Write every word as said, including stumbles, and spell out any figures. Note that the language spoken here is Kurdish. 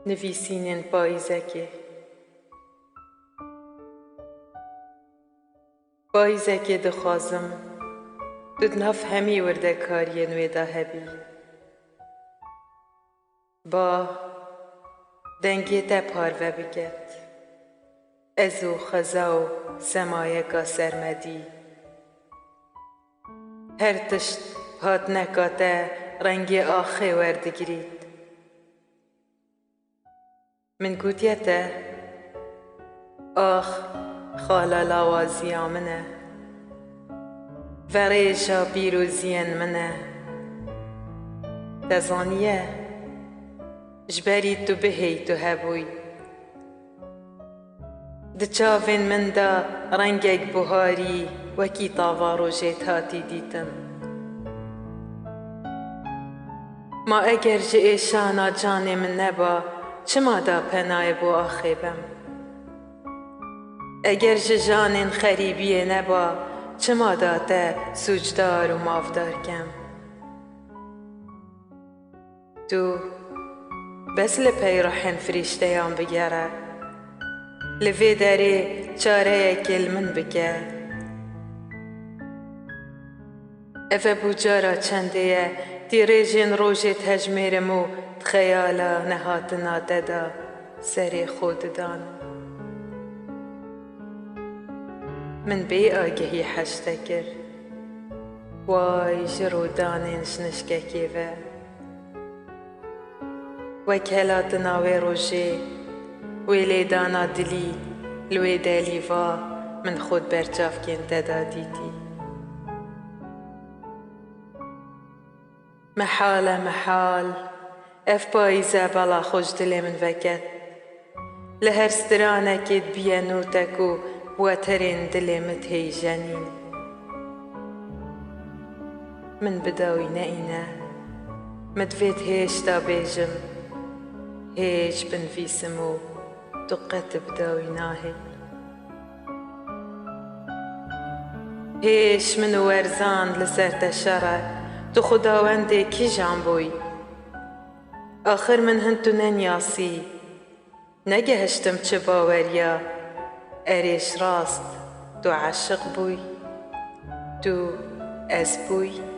Nivîsînên payîzekê. Payîzekê dixwazim tu di nav hemî wirdekariyên wê de hebî. Ba dengê te parve biket. Ez û xeza û semayeka sermedî. Her tişt hatineka te rengê axê werdigirît. Min gotiye te, ax, xala lawaziya min e. Verêja pîroziyên min e. Te zaniye, ji berî tu bihêy tu hebûy. Di çavên min de rengek buharî wekî tava rojê hatî dîtin. Ma eger ji êşana canê min neba, çima da penayê bo axê bim? Eger ji janên xerîbiyê neba, çima da te sûcdar û mafdar kem? Tu bes li pey ruhên firîşteyan bigere. Li vê derê çareyekê li min bike. Ev e bû cara çendê ye, tîrêjên rojê dihejmêrim û di xeyala nehatina te de serê xwe didan. Min bê agehî heşte kir. Way ji rûdanên ji nişkekê ve. Wek helatina wê rojê, wê lêdana dilî li wê delî va min xwe di ber çavkên te de dîtî. Mehal e, mehal, ev payîze bela xwe ji dilê min veket. Li her stranekê dibiye notek û bi weterên dilê min têjenîn. Min bi dawî neîne. Min divêt hêşta bêjim, hêj binivîsim û tu qet bi dawî nahêyî. Hêş min û werzand li ser te şer e, tu xwedawendê kîjan bûyî? Axir min hin tu neniyasî, negehiştim çi baweriya, erê ji rast tu eşiq bûyî, tu ez bûyî.